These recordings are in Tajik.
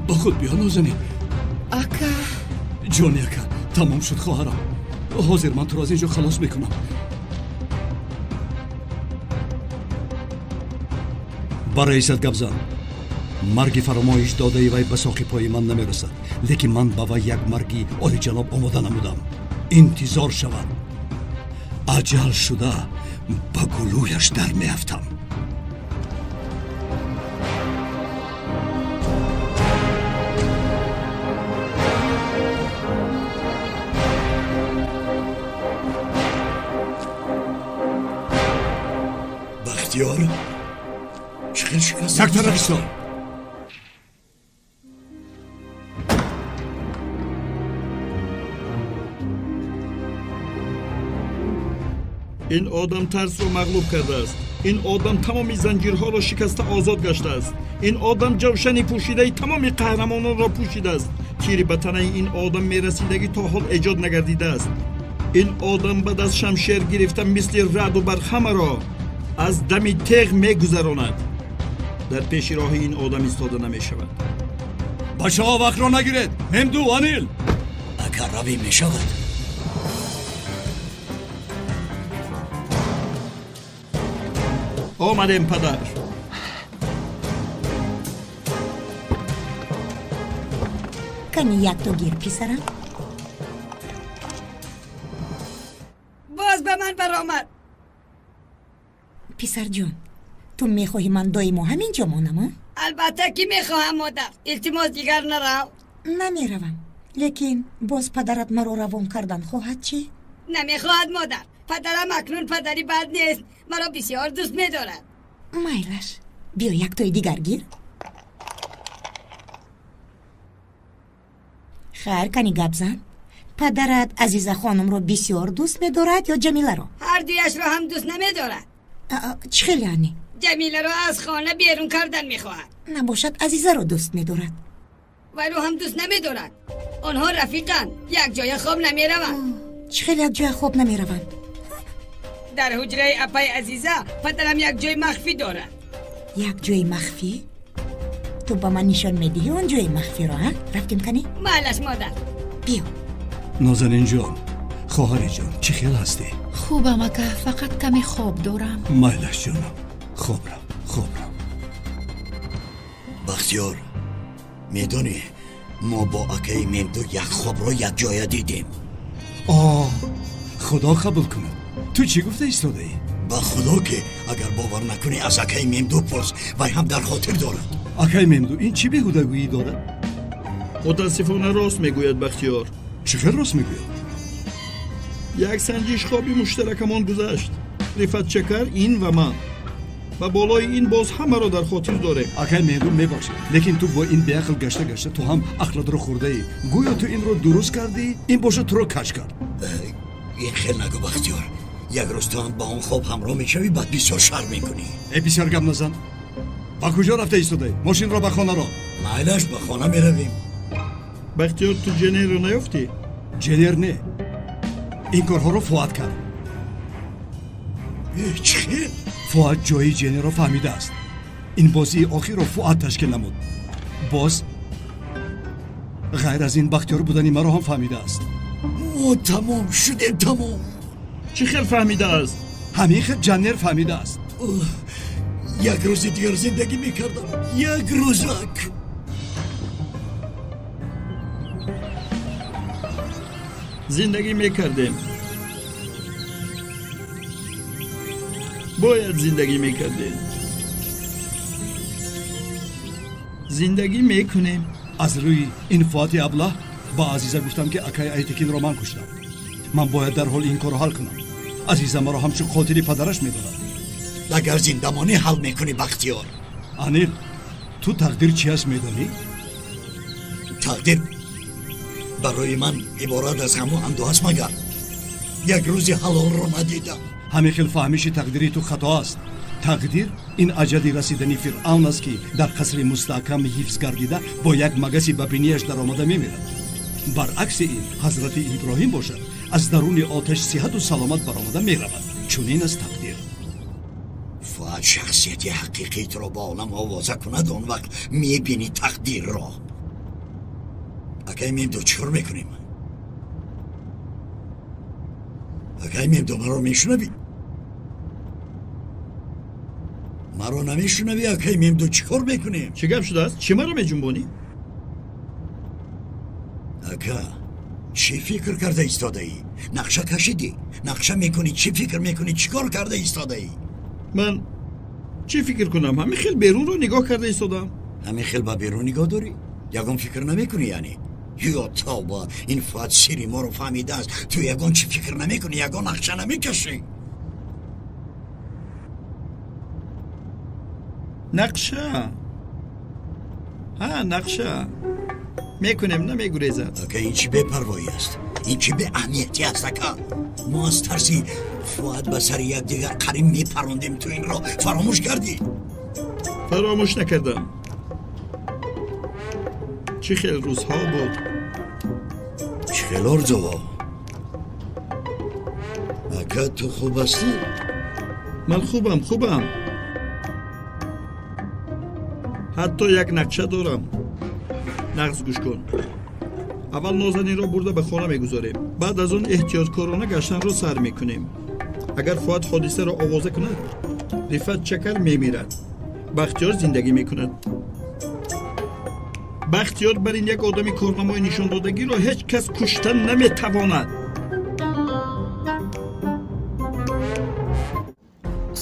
Ба худ биё Нозанин. Ака. Ҷони ака, тамом шуд хоҳарам. Ҳозир ман туро аз ин ҷо халос мекунам. Ба раисат гап зан. Марги фаромоиш додаи вай ба соқи пои ман намерасад, лекин ман ба вай як марги олиҷаноб омода намудам. Интизор шавад. Аҷал шуда ба гулӯяш дар меафтам. Бахтиёр, чӣ хел шикаст? Як тараф исто. Ин одам тарсро мағлуб кардааст. Ин одам тамоми занҷирҳоро шикаста озод гаштааст. Ин одам ҷавшани пӯшидаи тамоми қаҳрамононро пӯшидааст. Тири ба танаи ин одам мерасидагӣ то ҳол эҷод нагардидааст. Ин одам баъд аз шамшер гирифта мисли раъду барқ ҳамаро аз дами теғ мегузаронад. Дар пеши роҳи ин одам истода намешавад. Бачаҳо, вақтро нагиред. Мемду, Анил. Агар равӣ мешавад. Омадем, падар. Кани якто гир, писарам. Боз ба ман баромад. Писарҷон, ту мехоҳӣ ман доимо ҳамин ҷо монам? Албатта ки мехоҳам, модар. Илтимос, дигар нарав. Намеравам, лекин боз падарат маро равон кардан хоҳад чӣ? Намехоҳад, модар. Падарам акнун падари бад нест. Маро бисёр дӯст медорад. Майлаш, биё яктои дигар гир. Хайр, кани гап зан. Падарат Азиза хонумро бисёр дӯст медорад ё Ҷамиларо? Ҳар дуяшро ҳам дӯст намедорад. Чӣ хел яъне? Ҷамиларо аз хона берун кардан мехоҳад. Набошад, Азизаро дӯст медорад. Вайро ҳам дӯст намедорад. Онҳо рафиқанд, якҷоя хоб намераванд. Чӣ хел якҷоя хоб намераванд? Дар ҳуҷраи апаи Азиза падарам як ҷои махфӣ дорад. Як ҷои махфӣ? Ту ба ман нишон медиҳӣ он ҷои махфиро, ҳа? Рафтем кани? Майлаш, модар. Биё. Нозанин ҷон, хоҳари ҷон, чӣ хел ҳастӣ? Хубам, ака, фақат каме хоб дорам. Майлаш ҷонам, хоб рав, хоб рав. Бахтиёр, медонӣ, мо бо акаи Мемду як хобро якҷоя дидем. Оҳ, Худо қабул кунад. Ту чӣ гуфта истодаӣ? Ба Худо ки агар бовар накунӣ аз акаи Мемду пурс, вай ҳам дар хотир дорад. Акаи Мемду, ин чӣ беҳудагӯӣ дорад? Мутаассифона рост мегӯяд Бахтиёр. Чӣ хел рост мегӯяд? Як санҷиш хоби муштаракамон гузашт. Рифат Чакар, ин ва ман. Ва болои ин боз ҳамаро дар хотир дорем. Акаи Мемду, мебахшед, лекин ту бо ин беақл гашта гашта ту ҳам ақлатро хӯрдаӣ. Гӯё ту инро дуруст кардӣ, ин бошад туро каҷ кард. Ин хел нагӯ, Бахтиёр. Як рӯз ту ҳам ба он хоб ҳамроҳ мешавӣ, баъд бисёр шарм мекунӣ. Э, бисёр гап назан. Ба куҷо рафта истодаӣ? Мошинро ба хона ро. Майлаш, ба хона меравем. Бахтиёр, ту Ҷенерро наёфтӣ? Ҷенер не. Ин корҳоро Фуат кард. Чӣ хел? Фуат ҷои Ҷенерро фаҳмидааст. Ин бозии охирро Фуат ташкил намуд. Боз ғайр аз ин Бахтиёр будани маро ҳам фаҳмидааст. Мо тамом шудем, тамом. Чӣ хел фаҳмидааст? Ҳамин хел Ҷаннер фаҳмидааст. Як рӯзи дигар зиндагӣ мекардам. Як рӯзак. Зиндагӣ мекардем. Бояд зиндагӣ мекардем. Зиндагӣ мекунем. Аз рӯи ин Фуати аблаҳ ба Азиза гуфтам ки акаи Айтекинро ман куштам. Ман бояд дарҳол ин корро ҳал кунам. Азиза маро ҳамчун қотили падараш медонад. Агар зиндамонӣ ҳал мекунӣ, Бахтиёр. Анил, ту тақдир чи аст медонӣ? Тақдир барои ман иборат аз ҳамон андӯҳ аст, магар як рӯзи ҳалолро надидам. Ҳамин хел фаҳмиши тақдири ту хато аст. Тақдир ин аҷали расидани Фиръавн аст, ки дар қасри мустаҳкам ҳифз гардида бо як магаси ба бинияш даромада мемирад. Баръакси ин ҳазрати Иброҳим бошад, аз даруни оташ сиҳату саломат баромада меравад. Чунин аст тақдир. Фуат шахсияти ҳақиқиитро ба олам овоза кунад, он вақт мебинӣ тақдирро. Акай Мемдо, чӣ кор мекунем? Акай Мемдо, маро мешунавӣ? Маро намешунавӣ, акай Мемдо, чӣ кор мекунем? Чӣ гап шудааст? Чӣ маро меҷунбонӣ? Ака, чӣ фикр карда истодаӣ? Нақша кашидӣ? Нақша мекунӣ? Чӣ фикр мекунӣ? Чӣ кор карда истодаӣ? Ман чӣ фикр кунам? Ҳамин хел берунро нигоҳ карда истодам. Ҳамин хел ба берун нигоҳ дорӣ? Ягон фикр намекунӣ яъне? Ё тавба, ин Фуад сири моро фаҳмидааст. Ту ягон чӣ фикр намекунӣ, ягон нақша намекашӣ. Нақша? Ҳа, нақша мекунем, намегурезад. Ака, ин чӣ бепарвоӣ аст? Ин чӣ беаҳамиятӣ аст, ака? Мо аз тарси Фуад ба сари якдигар қарин мепарондем, ту инро фаромӯш кардӣ? Фаромӯш накардам. Чӣ хел рӯзҳо буд? Чӣ хел орзуҳо? Ака, ту хуб ҳастӣ? Ман хубам, хубам. Ҳатто як нақша дорам. Нағз гӯш кун. Аввал Нозанинро бурда ба хона мегузорем. Баъд аз он эҳтиёткорона гаштанро сар мекунем. Агар Фуад ҳодисаро овоза кунад, Рифат Чакар мемирад. Бахтиёр зиндагӣ мекунад. Бахтиёр бар ин як одами корнамои нишондодагиро ҳеҷ кас кушта наметавонад.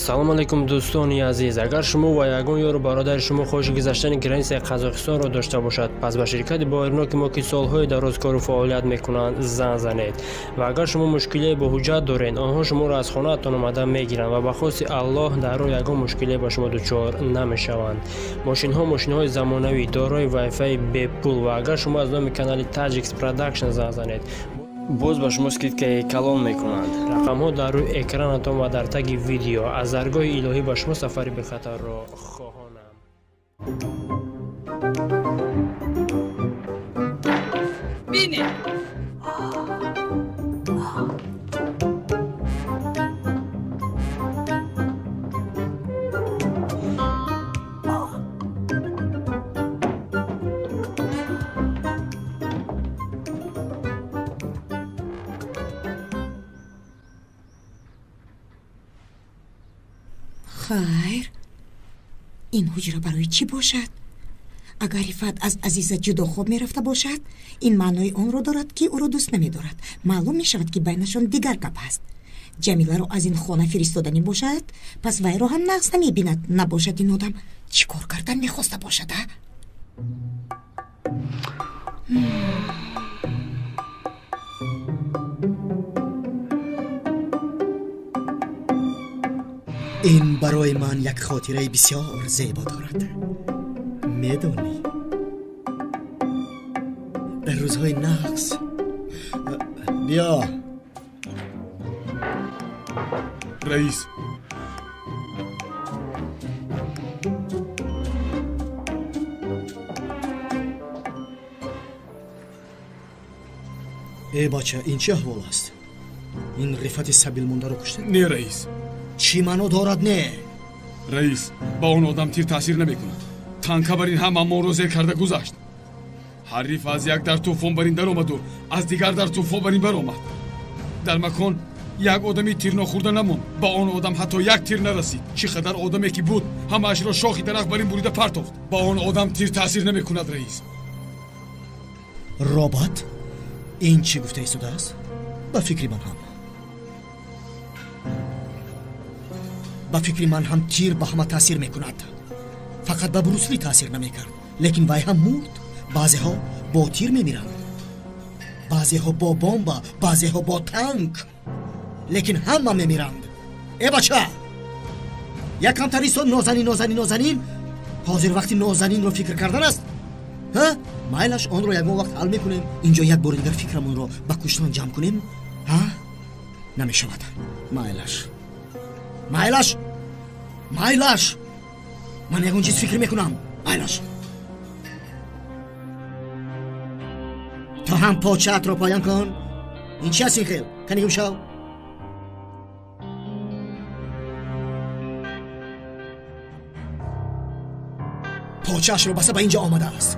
Салом алейкум, дӯстони азиз. Агар шумо ва ягон ёру бародари шумо хоҳиши гузаштани границаи Қазоқистонро дошта бошад, пас ба ширкати боварноки мо, ки солҳои дароз кору фаъолият мекунанд, занг занед. Ва агар шумо мушкилие бо ҳуҷҷат доред, онҳо шуморо аз хонаатон омада мегиранд ва ба хости Аллоҳ дар роҳ ягон мушкилие ба шумо дучор намешаванд. Мошинҳо мошинҳои замонавӣ, дорои вайфаи бепул ва агар шумо аз номи канали Tajix Production занг занед, боз ба шумо скидкаи калон мекунанд. Рақамҳо дар рӯи экранатон ва дар таги видео. Аз даргоҳи илоҳӣ ба шумо сафари бехатарро хоҳонам. Бинед. Хайр, ин ҳуҷра барои чӣ бошад? Агар Рифат аз Азиза ҷудо хоб мерафта бошад, ин маънои онро дорад, ки ӯро дӯст намедорад. Маълум мешавад, ки байнашон дигар гап ҳаст. Ҷамиларо аз ин хона фиристоданӣ бошад, пас вайро ҳам нағз намебинад. Набошад ин одам чӣ кор кардан мехоста бошад, а? Ин барои ман як хотираи бисёр зебо дорад. Медонӣ, дар рӯзҳои нағз. Биё. Раис. Э бача, ин чӣ аҳвол аст? Ин Рифати сабилмондаро кушта? Не, раис. Чӣ маъно дорад не? Раис, ба он одам тир таъсир намекунад. Танка бар ин ҳама моро зер карда гузашт. Ҳариф аз як дар тӯфон бар ин даромаду аз дигар дар тӯфон бар ин баромад. Дар макон як одами тирнохӯрда намонд. Ба он одам ҳатто як тир нарасид. Чӣ қадар одаме ки буд, ҳамаашро шохи дарахт бар ин бурида партофт. Ба он одам тир таъсир намекунад, раис. Робот, ин чӣ гуфта истодааст? Ба фикри ман ҳам. Ба фикри ман ҳам тир ба ҳама таъсир мекунад. Фақат ба Брусли таъсир намекард, лекин вай ҳам мурд. Баъзеҳо бо тир мемиранд, баъзеҳо бо бомба, баъзеҳо бо танк, лекин ҳама мемиранд. Э бача, якамтар исто. Нозанин, нозанин, нозанин. Ҳозир вақти нозанинро фикр кардан аст. Ҳа, майлаш, онро ягон вақт ҳал мекунем. Инҷо як бори дигар фикрамонро ба куштан ҷамъ кунем. Ҳа, намешавад. Майлаш, майлаш, майлаш. Ман ягон чиз фикр мекунам. Майлаш. То ҳам почаатро поён кун. Ин чи аст ин хел? Кани гум шав. Почаашро баста ба инҷо омадааст.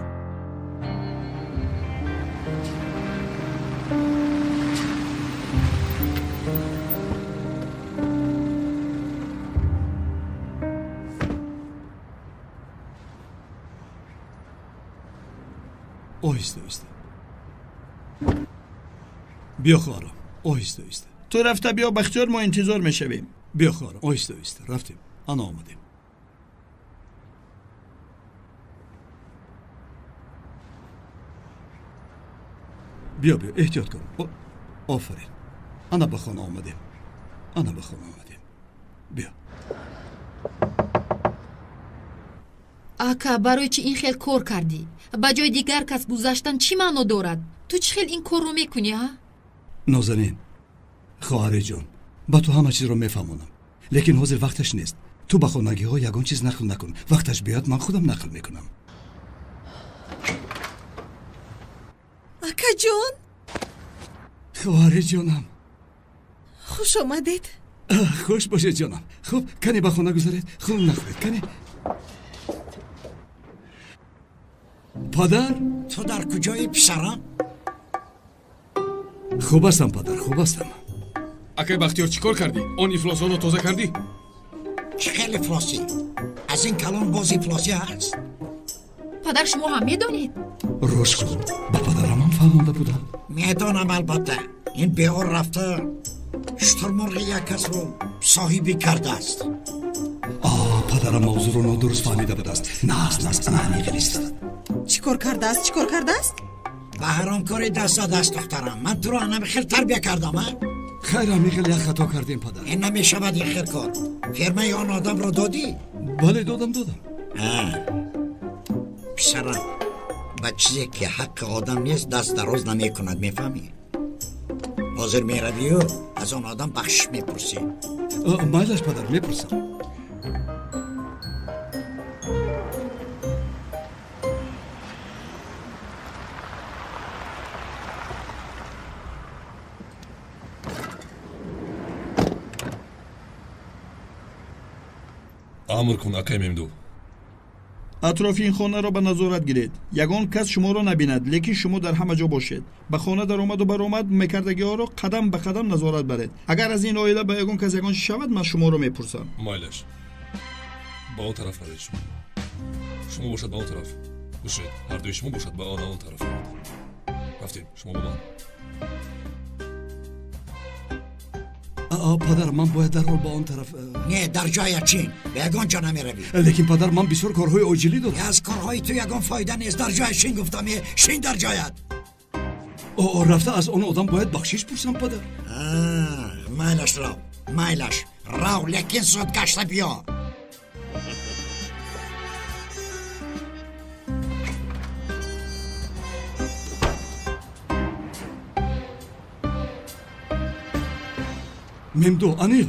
Оҳиста оҳиста. Биё хоҳарам, оҳиста оҳиста. Ту рафта биё Бахтиёр, мо интизор мешавем. Биё хоҳарам, оҳиста оҳиста. Рафтем, ана омадем. Биё, биё, эҳтиёт кун. Офарин. Ана ба хона омадем. Ана ба хона омадем. Биё. Ака, барои чӣ ин хел кор кардӣ? Ба ҷои дигар кас гузаштан чӣ маъно дорад? Ту чӣ хел ин корро мекунӣ, а? Нозанин, хоҳариҷон, ба ту ҳама чизро мефаҳмонам, лекин ҳозир вақташ нест. Ту ба хонагиҳо ягон чиз нақл накун. Вақташ биёяд, ман худам нақл мекунам. Акаҷон! Хоҳариҷонам, хуш омадед. Хуш бошед, ҷонам. Хуб, кане ба хона гузаред, хун нахӯред, кане. Падар? Ту дар куҷои, писарам? Хуб ҳастам, падар, хуб ҳастам. Акай Бахтиёр, чӣ кор кардӣ? Он ифлосҳоро тоза кардӣ? Чӣ хел ифлосӣ? Аз ин калон боз ифлосӣ ҳаст? Падар, шумо ҳам медонед? Рост гӯ, ба падарамам фаҳмонда будам. Медонам, албатта. Ин беор рафта шутурмурғи як касро соҳибӣ кардааст. Падарам мавзӯъро нодуруст фаҳмида будааст. Наст, наст, ана ҳамин хел истад. Чӣ кор кардааст? Чӣ кор кардааст? Ба ҳаромкорӣ даст задааст, духтарам. Ман туро ҳамин хел тарбия кардам, а? Хайр, ҳамин хел як хато кардем, падар. Ин намешавад ин хел кор. Фирмаи он одамро додӣ? Бале, додам, додам. Писарам, ба чизе ки ҳаққи одам нест даст дароз намекунад, мефаҳмӣ? Ҳозир меравию аз он одам бахшиш мепурсӣ. Майлаш, падар, мепурсам. Амр кун, акай Мемду. Атрофи ин хонаро ба назорат гиред. Ягон кас шуморо набинад, лекин шумо дар ҳама ҷо бошед. Ба хона даромаду баромад мекардагиҳоро қадам ба қадам назорат баред. Агар аз ин оила ба ягон кас ягон чиз шавад, ман шуморо мепурсам. Майлаш, ба он тараф равед шумо. Шумо бошад ба он тараф. Гӯшед, ҳардуи шумо бошад ба он тараф равед. Рафтем, шумо бо ман. Падар, ман бояд дарҳол ба он тараф. Не, дар ҷоят чин, ба ягон ҷо намеравӣ. Лекин падар, ман бисёр корҳои оҷилӣ дорам. Аз корҳои ту ягон фоида нест. Дар ҷоят шин, гуфтам, шин дар ҷоят. Рафта аз он одам бояд бахшиш пурсам, падар. Майлаш, рав, майлаш, рав, лекин зуд гашта биё. Мемду, Анил,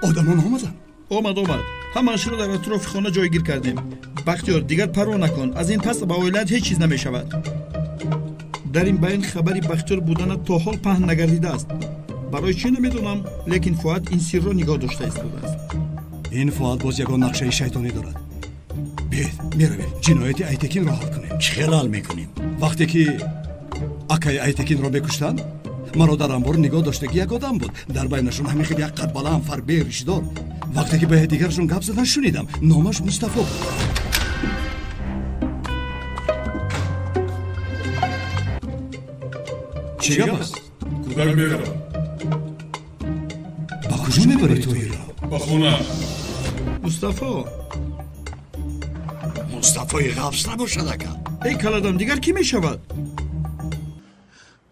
одамон омаданд. Омад, омад. Ҳамаашро дар атрофи хона ҷойгир кардем. Бахтиёр, дигар парво накун. Аз ин пас ба оилаат ҳеҷ чиз намешавад. Дар ин байн хабари Бахтиёр буданат то ҳол паҳн нагардидааст. Барои чӣ намедонам, лекин Фуад ин сирро нигоҳ дошта истодааст. Ин Фуад боз ягон нақшаи шайтонӣ дорад. Биед, меравем, ҷинояти Айтекинро ҳал кунем. Чӣ хел ҳал мекунем? Вақте ки акаи Айтекинро мекуштанд, маро дар амбор нигоҳ доштаги як одам буд. Дар байнашон ҳамин хел як қадбаланд, фарбе, ришдор. Вақте ки ба якдигарашон гап задан, шунидам, номаш Мустафо буд. Чӣ гап аст? Кӯдак меравад. Ба куҷо мебарӣ Тоҳирро? Ба хона. Мустафо. Мустафои ғафс набошад, ака. Эй каладам, дигар кӣ мешавад?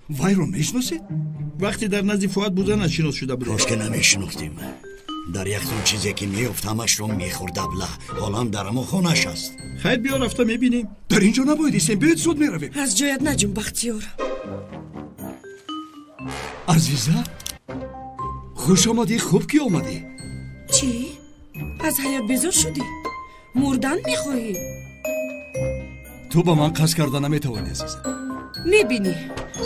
Вайро мешиносед? Вақте дар назди Фуад буданаш шинос шуда будем. Кош ки намешинохтем. Дар яктон чизе ки меёфт, ҳамашро мехӯрд, абла. Ҳолам дар ҳамон хонааш аст. Хайр, биё рафта мебинем. Дар ин ҷо набояд истем, биёед зуд меравем. Аз ҷоят наҷум, Бахтиёр. Азиза, хуш омадӣ, хуб ки омадӣ. Чӣ? Аз ҳаёт безор шудӣ? Мурдан мехоҳӣ? Ту ба ман қасд карда наметавонӣ, азиза. Мебинӣ,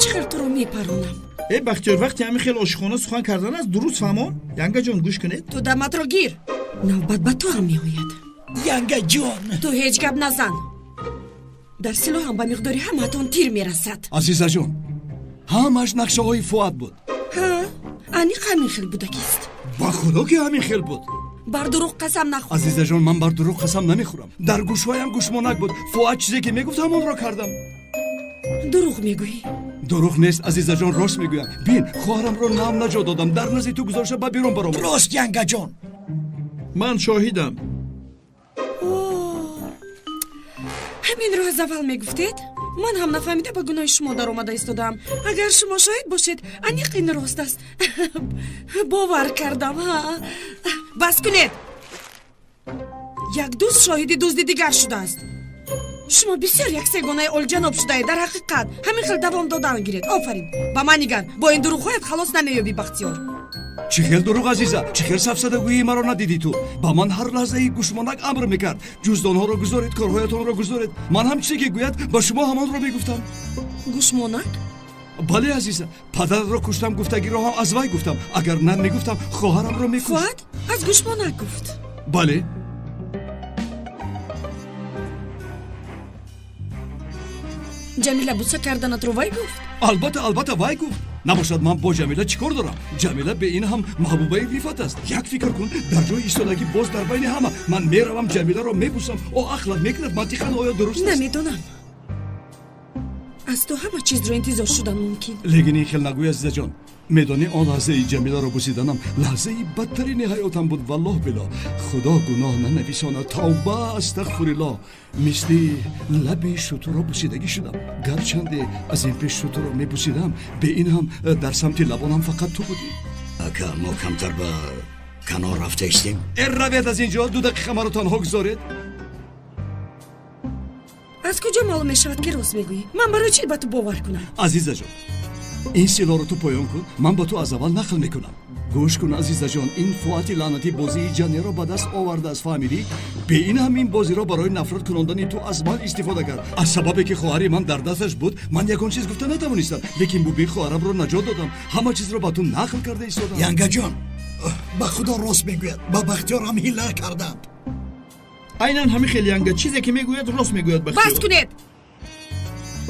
чӣ хел туро мепаронам. Э Бахтиёр, вақте ҳамин хел ошиқона сухан кардан аст, дуруст фаҳмон? Янгаҷон, гӯш кунед. Ту даматро гир. Навбат ба ту ҳам меояд. Янгаҷон! Ту ҳеҷ гап назан. Дар силоҳам ба миқдори ҳамаатон тир мерасад. Азизаҷон, ҳамаш нақшаҳои Фуад буд. Ҳа, аниқ ҳамин хел будагист. Ба худо ки ҳамин хел буд. Бар дурӯғ қасам нахӯр. Азизаҷон, ман бар дурӯғ қасам намехӯрам. Дар гӯшҳоям гӯшмонак буд. Фуад чизе ки мегуфт, ҳамонро кардам. Дурӯғ мегӯӣ? Дурӯғ нест, азизаҷон, рост мегӯям. Бин, хоҳарамро нав наҷот додам, дар назди ту гузошта ба берун баромадам. Рост, янгаҷон. Ман шоҳидам. Ҳаминро аз аввал мегуфтед? Ман ҳам нафаҳмида ба гуноҳи шумо даромада истодаам. Агар шумо шоҳид бошед, аниқ ин рост аст. Бовар кардам. Бас кунед. Як дузд шоҳиди дузди дигар шудааст. Шумо бисёр як сегонаи олиҷаноб шудаед. Дар ҳақиқат ҳамин хел давом додан гиред. Офарин. Ба ман нигар, бо ин дурӯғҳоят халос намеёбӣ, Бахтиёр. Чӣ хел дурӯғ, азиза? Чӣ хел сафсадагӯии маро надидӣ ту? Ба ман ҳар лаҳзаи гӯшмонак амр мекард: ҷуздонҳоро гузоред, корҳоятонро гузоред. Ман ҳам чизе ки гӯяд, ба шумо ҳамонро мегуфтам. Гӯшмонак? Бале, азиза, падарро куштам гуфтагиро ҳам аз вай гуфтам. Агар на мегуфтам, хоҳарамро мекушт. Фуад аз гӯшмонак гуфт? Бале. Ҷамила буса карданатро вай гуфт? Албатта, албатта, вай гуфт. Набошад, ман бо Ҷамила чӣ кор дорам? Ҷамила бе ин ҳам маҳбубаи Рифат аст. Як фикр кун, дар ҷои истодагӣ боз дар байни ҳама ман меравам, Ҷамиларо мебусам, о ақлат мекунад, мантиқан оё дуруст аст? Намедонам. Аз ту ҳама чизро интизор шудан мумкин. Лекин ин хел нагӯй, азизаҷон. Медонӣ, он лаҳзаи Ҷамиларо бусиданам лаҳзаи бадтарини ҳаётам буд. Валлоҳ било, худо гуноҳ нанависонад. Тавба, астағфируллоҳ. Мисли лаби шутурро бусидагӣ шудам. Гарчанде аз ин пеш шутурро мебусидам, бе ин ҳам дар самти лабонам фақат ту будӣ. Ака, мо камтар ба канор рафта истем. Э, равед аз инҷо, 2 дақиқа маро танҳо гузоред. Аз куҷо маълум мешавад, ки рост мегӯӣ? Ман барои чӣ ба ту бовар кунам? Азизаҷон, ин силоҳро ту поён кун, ман ба ту аз аввал нақл мекунам. Гӯш кун, азизаҷон, ин Фуати лаънатӣ бозии ҷанеро ба даст овардааст, фаҳмидӣ? Бе ин ҳам ин бозиро барои нафрат кунондани ту аз ман истифода кард. Аз сабабе ки хоҳари ман дар дасташ буд, ман ягон чиз гуфта натавонистам, лекин бубин, хоҳарамро наҷот додам. Ҳама чизро ба ту нақл карда истодам. Янгаҷон, ба худо рост мегӯяд, ба Бахтиёр ҳам ҳила карданд. Айнан ҳамин хел, янга, чизе ки мегӯяд, рост мегӯяд. Бахтиёр, бас кунед.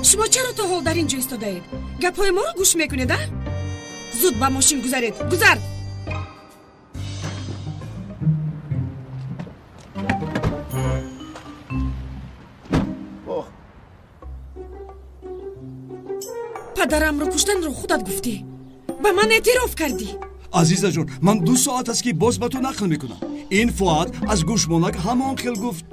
Шумо чаро то ҳол дар ин ҷо истодаед? Гапҳои моро гӯш мекунед, а? Зуд ба мошин гузаред. Гузар! Падарамро куштанро худат гуфтӣ. Ба ман эътироф кардӣ. Азизаҷон, ман 2 соат аст, ки боз ба ту нақл мекунам. Ин Фуад аз гӯшмонак ҳамон хел гуфт.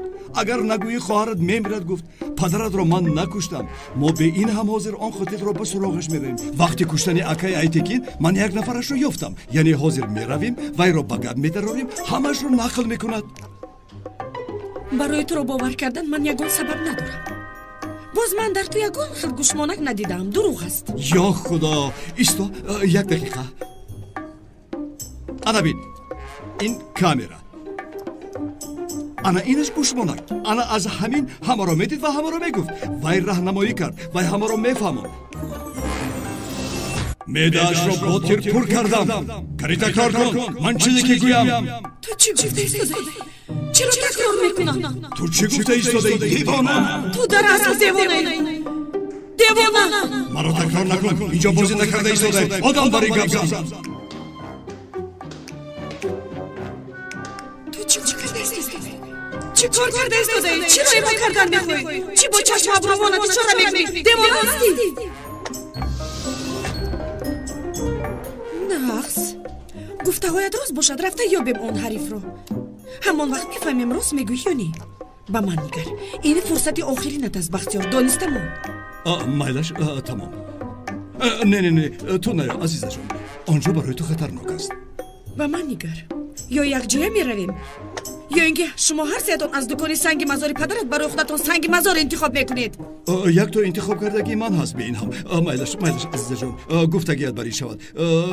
Агар нагӯӣ, хоҳарат мемирад, гуфт. Падаратро ман накуштам. Мо бе ин ҳам ҳозир он қотилро ба суроғаш меравем. Вақти куштани акаи Айтекин ман як нафарашро ёфтам. Яъне ҳозир меравем, вайро ба гап медарорем, ҳамаашро нақл мекунад. Барои туро бовар кардан ман ягон сабаб надорам. Боз ман дар ту ягон хел гӯшмонак надидаам. Дурӯғ аст. Ё худо, исто, як дақиқа. Ана бин, ин камера. Ана инаш гӯшмонак. Ана аз ҳамин ҳамаро медид ва ҳамаро мегуфт. Вай раҳнамоӣ кард, вай ҳамаро мефаҳмонд. Меъдаашро бо тир пур кардам. Кари такрор кун, ман чизе ки гӯям. Ту чӣ гуфта истодаӣ? Чаро такрор мекунам? Ту чӣ гуфта истодаӣ, девона? Ту дар асл девонаӣ. Девона! Маро такрор накун, инҷо бозӣ накарда истодаӣ. Одам бари гап зан. Ту чӣ карда истодаӣ? Чӣ кор карда истодаӣ? Чиро эбо кардан мехоҳӣ? Чӣ бо чашму абрувонат ишора мекунӣ? Девона ҳастӣ? Нағз. Гуфтаҳоят рост бошад, рафта ёбем он ҳарифро. Ҳамон вақт мефаҳмем, рост мегӯӣ ё не. Ба ман нигар, ин фурсати охиринат аст, Бахтиёр, дониста мон. Майлаш, тамом. Не, не, не, ту наё, азизаҷон, он ҷо барои ту хатарнок аст. Ба ман нигар, ё якҷоя меравем, ё ин ки шумо ҳар сеятон аз дукони санги мазори падарат барои худатон санги мазор интихоб мекунед. Якто интихоб кардагии ман ҳаст бе ин ҳам. Майлаш, майлаш, азизаҷон, гуфтагият бар ин шавад.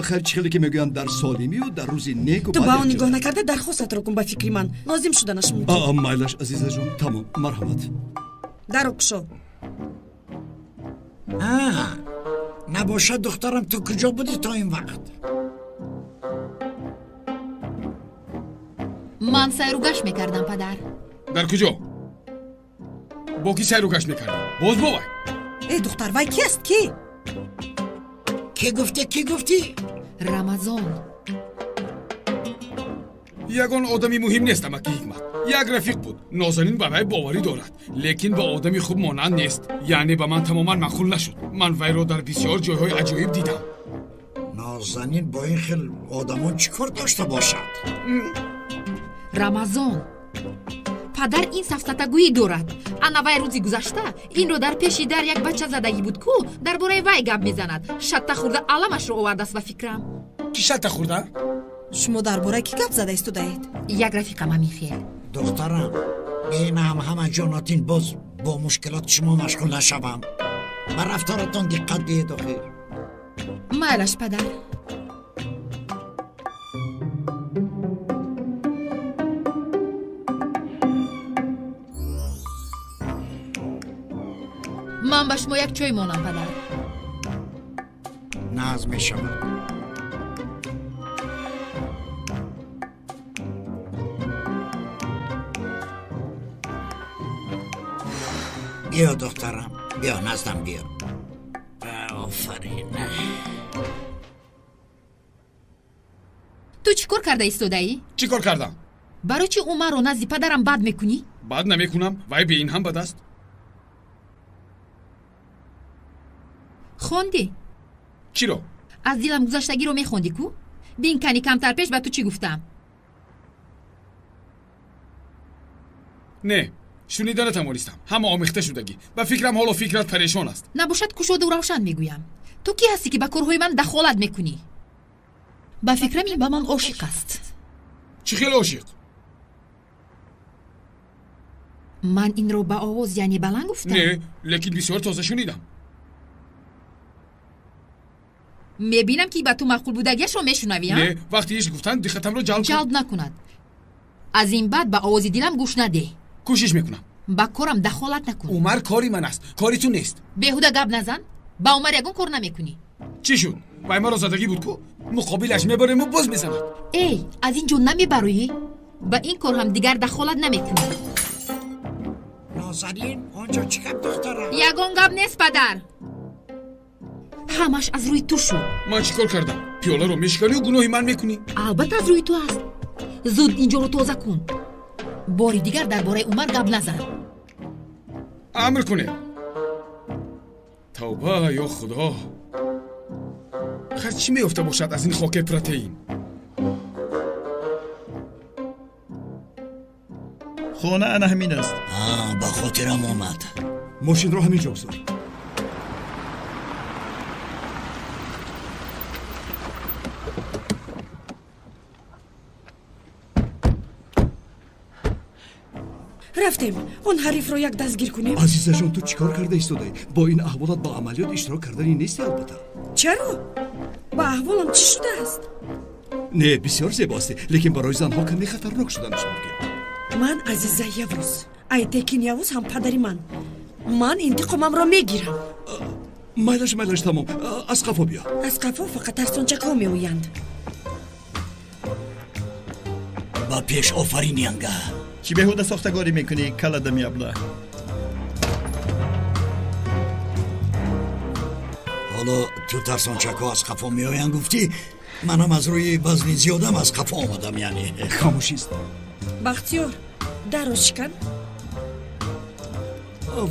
Хайр, чӣ хеле ки мегӯянд, дар солимию дар рӯзи неку. Ту ба он нигоҳ накарда дархостатро кун. Ба фикри ман лозим шуданаш мумкин. Майлаш, азизаҷон, тамом, марҳамат. Даро кушо. Набошад, духтарам, ту куҷо будӣ то ин вақт? Ман сайру гашт мекардам, падар. Дар куҷо? Бо кӣ сайру гашт мекардӣ? Боз бо вай? Э, духтар, вай ки аст, ки? Кӣ гуфтӣ, кӣ гуфтӣ? Рамазон. Ягон одами муҳим нест, амаки Ҳикмат. Як рафиқ буд. Нозанин ба вай боварӣ дорад, лекин ба одами хуб монанд нест. Яъне ба ман тамоман маъқул нашуд. Ман вайро дар бисёр ҷойҳои аҷоиб дидам. Нозанин бо ин хел одамон чӣ кор дошта бошад? Рамазон, падар ин сафсатагӯӣ дорад. Ана вай рӯзи гузашта инро дар пеши дар як бача задагӣ буд ку, дар бораи вай гап мезанад. Шатта хӯрда аламашро овардааст ба фикрам. Чӣ шатта хӯрда? Шумо дар бораи кӣ гап зада истодаед? Як рафиқам ҳамин хел. Духтарам, бинам ҳама ҷонотин боз бо мушкилоти шумо машғул нашавам. Ба рафторатон диққат диҳед охир. Майлаш, падар. Ман ба шумо як чой монам, падар. Наз мешавад. Биё, духтарам, биё, наздам биё. Офарин. Ту чӣ кор карда истодаӣ? Чӣ кор кардам? Барои чӣ Умарро назди падарам бад мекунӣ? Бад намекунам, вай бе ин ҳам бад аст. Хондӣ? Чиро? Аз дилам гузаштагиро мехондӣ ку? Бин кани камтар пеш ба ту чӣ гуфтам? Не, шунида натавонистам. Ҳама омехта шудагӣ. Ба фикрам ҳоло фикрат парешон аст. Набошад, кушоду равшан мегӯям. Ту кӣ ҳастӣ, ки ба корҳои ман дахолат мекунӣ? Ба фикрам ин ба ман ошиқ аст. Чӣ хел ошиқ? Ман инро ба овоз, яъне баланд гуфтам? Не, лекин бисёр тоза шунидам. Мебинам, ки ба ту маъқул будагиашро мешунавӣ, а? Не, вақте иш гуфтанд, диққатамро ҷалб ҷалб накунад. Аз ин баъд ба овози дилам гӯш надеҳ. Кӯшиш мекунам. Ба корам дахолат накун. Умар кори ман аст, кори ту нест. Беҳуда гап назан. Ба Умар ягон кор намекунӣ. Чӣ шуд? Вай маро задагӣ буд ку? Муқобилаш мебарему боз мезанад. Эй, аз ин ҷо намебароӣ? Ба ин кор ҳам дигар дахолат намекунӣ. Нозанин, он ҷо чӣ гап, духтарам? Ягон гап нест, падар. Ҳамаш аз рӯи ту шуд. Ман чӣ кор кардам? Пиёларо мешиканию гуноҳи ман мекунӣ? Албатта аз рӯи ту аст. Зуд ин ҷоро тоза кун. Бори дигар дар бораи Умар гап назан. Амр кунед. Тавба, ё Худо. Хар чӣ меёфта бошад аз ин хоки протеин? Хона ана ҳамин аст. Ба хотирам омад. Мошинро ҳамин ҷо гузор. Рафтем, он ҳарифро як дастгир кунем. Азизаҷон, ту чӣ кор карда истодаӣ? Бо ин аҳволат ба амалиёт иштирок кардани нести, албатта. Чаро? Ба аҳволам чӣ шудааст? Не, бисёр зебоасти, лекин барои занҳо каме хатарнок шуданаш мумкин. Ман Азиза Явуз. Айтекин Явуз ҳам падари ман. Ман интиқомамро мегирам. Майлаш, майлаш, тамом. Аз қафо биё. Аз қафо фақат тарсончакҳо меоянд. Ба пеш офарин, янга. Чӣ беҳуда сохтагорӣ мекунӣ, каладами абла? Ҳоло ту тарсончакҳо аз қафо меоянд гуфтӣ, манам аз рӯи вазни зиёдам аз қафо омадам, яъне. Хомӯшист. Бахтиёр, дарро шикан.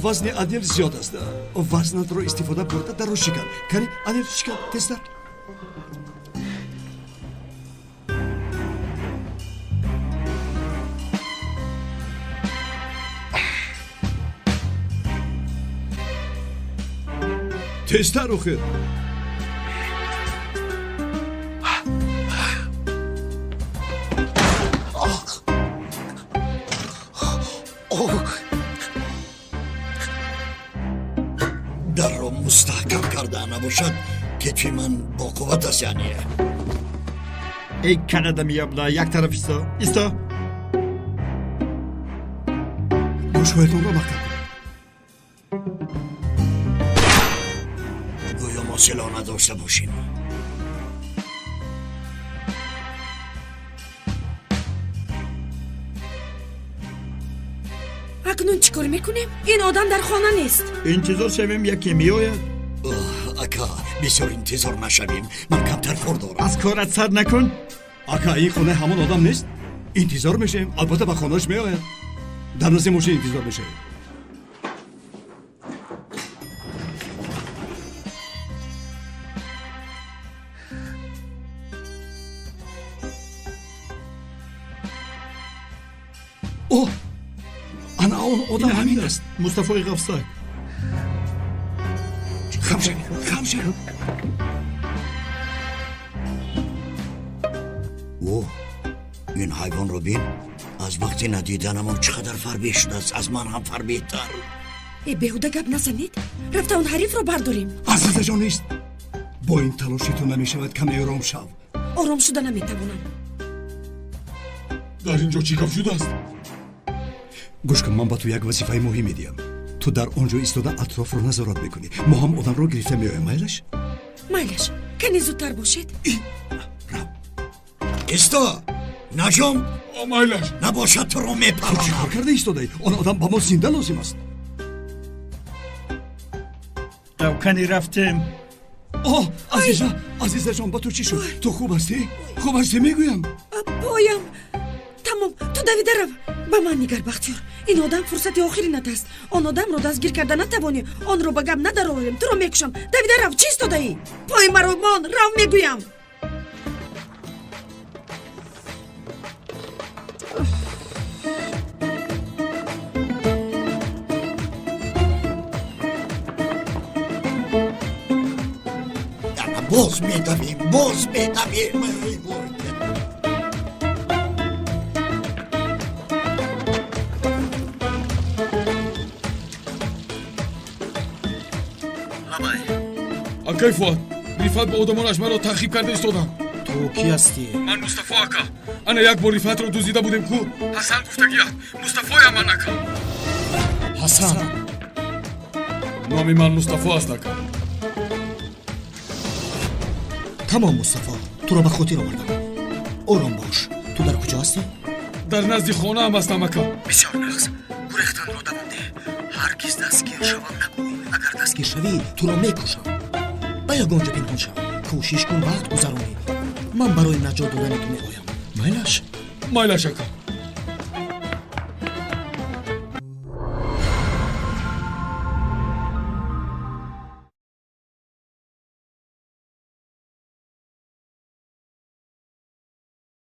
Вазни Адил зиёд аст. Вазнатро истифода бурда дарро шикан. Кани, Адил, шикан, тезтар. Тезтар, охир. Дарро мустаҳкам карда набошад, кетфи ман бо қувват аст, яъне. Эй каладами абла, як тараф исто, исто. Гӯшҳоятонро маҳкам кунед. Гӯё мо силоҳ надошта бошем. Акнун чӣ кор мекунем? Ин одам дар хона нест. Интизор шавем, яке меояд. Ака, бисёр интизор нашавем. Ман камтар кор дорам. Аз корат сар накун. Ака, ин хонаи ҳамон одам нест? Интизор мешавем, албатта ба хонааш меояд. Дар назди мошин интизор мешавем. О, ана он одам ҳамин аст. Мустафои Ғафсак. Хам шавед, хам шавед. О, ин ҳайвонро бин. Аз вақти надиданамон чӣ қадар фарбеҳ шудааст, аз ман ҳам фарбеҳтар. Э, беҳуда гап назанед. Рафта он ҳарифро бардорем. Азизаҷон нест. Бо ин талоши ту намешавад, каме ором шав. Ором шуда наметавонам. Дар ин ҷо чӣ гап шудааст? Гӯш кун, ман ба ту як вазифаи муҳим медиҳам. Ту дар он ҷо истода атрофро назорат мекунӣ. Мо ҳам одамро гирифта меоем. Майлаш? Майлаш. Кане зудтар бошед. Рав. Исто! Наҷум! Майлаш! Набошад, туро мепаронам. Ту чӣ кор карда истодаӣ? Он одам ба мо зинда лозим аст. Кани рафтем. О, Азиза, Азизаҷон, ба ту чӣ шуд? Ту хуб ҳастӣ? Хуб ҳастӣ, мегӯям. Поям. Тамом, ту давида рав. Ба ман нигар, Бахтиёр. Ин одам фурсати охиринат аст. Он одамро дастгир карда натавонӣ, онро ба гап надарорем, туро мекушам. Давида рав, чӣ истодаӣ? Пои маро мон, рав мегӯям. Боз медавем, боз медавем. Акай Фуад, Рифат ба одамонаш маро таъқиб карда истоданд. Ту кӣ ҳастӣ? Ман Мустафо ака. Ана як бор Рифатро дуздида будем ку. Ҳасан гуфтагият. Мустафоям ман ака. Ҳасан. Номи ман Мустафо аст ака. Тамом, Мустафо, туро ба хотир овардам. Ором бош. Ту дар куҷо ҳастӣ? Дар назди хонаам ҳастам ака. Бисёр нағз. Гурехтанро давом деҳ. Ҳаргиз дастгир шавам нагӯй. Агар дастгир шавӣ, туро мекушам. Ба ягон ҷо пинҳон шав. Кӯшиш кун вақт гузаронӣ. Ман барои наҷот додани ту меоям. Майлаш? Майлаш ака.